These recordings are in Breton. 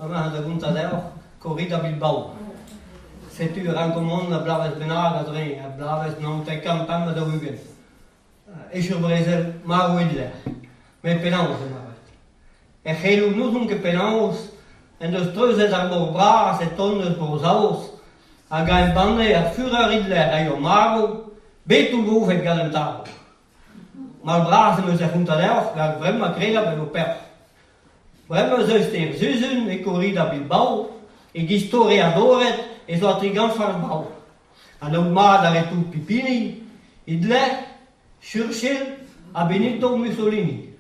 Bremañ da gontañ deoc'h Korrida Bilbao. Setu e rankomp mont ur bloavezh bennak a-dreñv, ur bloavezh 1945. Echu ar brezel, marv Hitler. Met penaos emañ Er c'heloù n'ouzon ket penaos en deus treuzet ar mor bras e tont eus Bro-Saoz hag a embanne ar Führer Hitler a yoa marv, bet toullgofet gant un tarv. Mall bras em eus er c'hontañ deoc'h rak bremañ kredabl e vo peoc'h. Bremañ ez eus teir sizhun e Korrida Bilbao, e-giz toreadored ez oa tri ganfard brav. Anaout mat a retoù pep hini, Hitler, Churchill ha Benito Mussolini.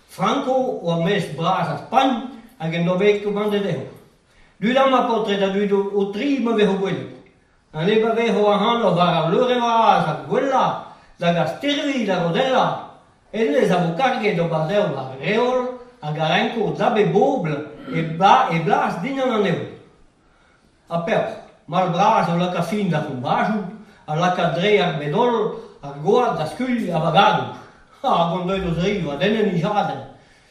Franco oa mestr bras ar Spagn hag en doa bet komandet dezho. Deuit amañ paotred ha deuit ho-tri ma vezo gwelet. An neb a vezo ac'hanoc'h war al leurenn vras ar gwellañ da gas tirvi da rodellañ, hennezh a vo karget d'ober dezho ar reol hag a renko da bep bobl e blas dindan an heol. Ha peoc'h, mall bras o lakaat fin d'ar c'hombajoù a laka dre ar bed-holl ar gwad da skuilh a-vagadoù. Ha gant deuet o zri oa den en nijadenn,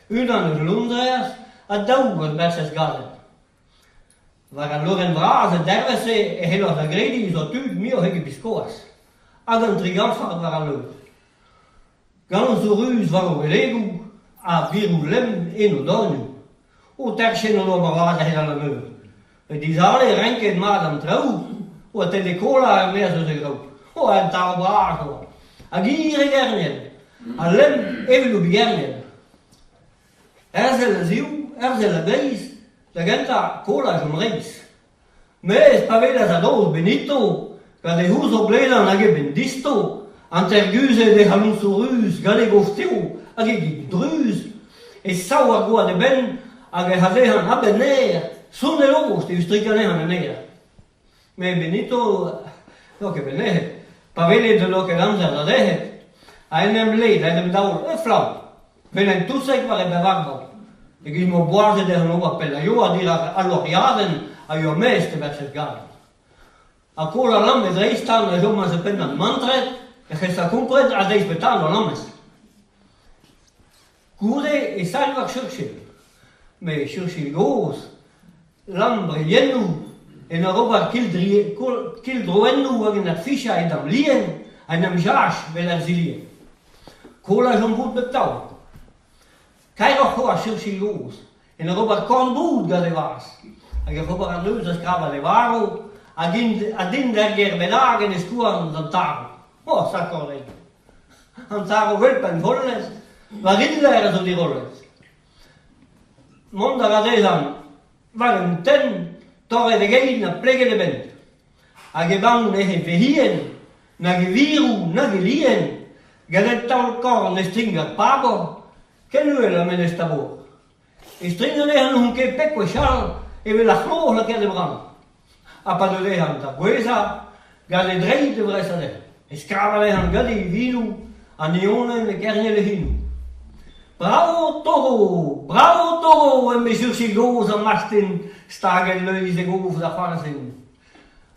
unan eus Londrez ha daou eus Berchtesgaden. War al leurenn vras en dervezh-se e c'helloc'h da grediñ zo tud muioc'h eget biskoazh. Hag an tri ganfard war al leur. Gant zo ruz war o relegoù ha biroù lemm en o dornioù. O terchenn o doa moarvat a-hed an eur. Met dizale renket mat an traoù oa tennet kola er-maez eus e graou. Oa un taol bras oa. Hag hir e gerniel. Ha lemm evel o bigerniel. Herzel a-ziv, herzel a-gleiz, da gentañ kolaj hon reizh. Mes pa welas a-daol Benito, gant e c'houzoug ledan hag e benn disto, hanter-guzhet e c'haloñsoù ruz gant e gof tev hag e gig druz, e sav ar gwad e benn hag ec'h a dezhañ a-benn-aer, sonn e lost evit strikañ anezhañ en aer. Met Benito n'eo ket bet nec'het, pa wele ne doa ket amzer da dec'het, a en em led, a en em daol e flamm, 'vel un touseg war e bevarbav. E-giz m'oa boazet dezhañ ober pell a yoa dirak al loc'hiadenn a yoa mestr e Berchtesgaden. Ha koll a lamme dreistan a chomas e pennad mantret, e c'hellfe kompren ha deiz petra a lammes. Goude e salv ar Churchill. Met Churchill gozh, lamm breliennoù, en ur ober kildroennoù hag en ur fichañ e damm lien, a en em jach 'vel ar silienn. Kolaj on bout bep taol. Kaeroc'h c'hoazh Churchill gozh, en ur ober korn-boud gant e vazh, hag ec'h ober an neuz da skrabat e varv, hag int d'er gêr bennak en e skouarn d'an tarv. Oh, sakordeiz! An tarv 'vel pennfollez, war Hitler a zo dirollet. Mont a ra dezhañ war un tenn, torret e gein ha pleget e benn. Hag e bank neuze vehien, nag e viroù, nag e lien, gant un taol-korn e strink ar pabor, ken uhel ha Menez Tabor. E strink anezhañ n'on ket pep gwechall evel ar c'hloz lakaet e bran. Ha pa deu dezhañ da gouezhañ, gant e dreid e vres anezhañ, e skrab anezhañ gant e ivinoù, an eonenn e kerniel e c'hinoù. Bravo toro! Bravo toro! eme Jurchil gozh an Martin, staget leizh e gof da c'hoarzhin.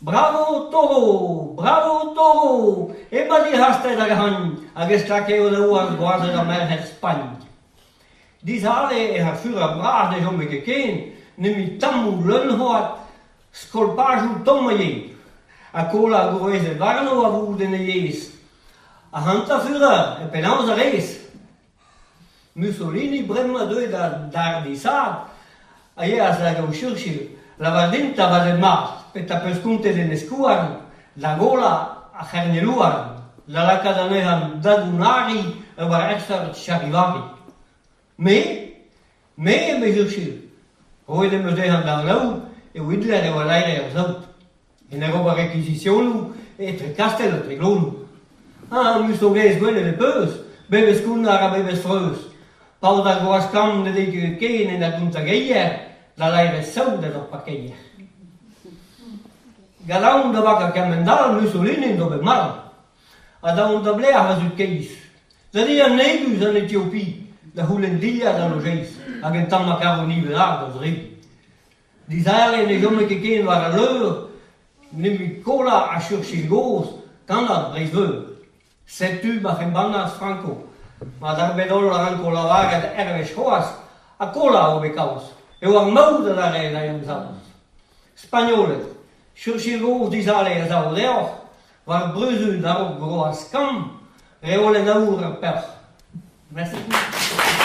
Bravo toro! Bravo toro! Emañ dic'hastet hag hagn hag e stlakeo da houarn gwazed ha merc'hed Spagn. Dizale ec'h assurar bras ne chome ket ken nemet tammoù leun-c'hoad, skolpajoù tomm a yen, ha kola gourvezet warno a voud en e yezh. Ac'hanta Führer, e penaos a rez? Mussolini bremañ deuet da dardisaat a yeas da gaout Churchill, lavar din 'ta va den mat, petra 'peus kontet en e skouarn da golañ ar c'hernelouarn, da lakaat anezhañ da gounnariñ war ur seurt charivari. Me? Me, eme Churchill, roet em eus dezhañ da anaout eo Hitler eo a laere ar saout. En ur ober rekizisionoù etre Kastell ha Treglonoù. Ah, Muso-gaezh gwelet e peus, bemdez kounnar ha bemdez freuz. Paotr ar groaz-kamm ne deu ket ken en a geier da laerezh saout en ur parkeier. Gant aon da vagañ kement-all Mussolini 'zo bet marv. Ha da vont da blec'h va zud keizh. Da di an Negus an Etiopi da c'houlenn dilhad ha lojeiz hag un tamm makaroni bennak da zebriñ. Dizale ne chome ket ken war al leur nemet kola ha Churchill gozh, kannad Breizh-Veur. Setu ma embannas Franco. Mat ar bed-holl a ranko lavaret hervez c'hoazh ha kola eo bet kaoz. Eo ar maout adarre ez ay an Saoz. Spagnoled, Churchill gozh dizale a sav deoc'h, war bruzun a-raok groaz kamm, reolenn aour ar peoc'h. Merci.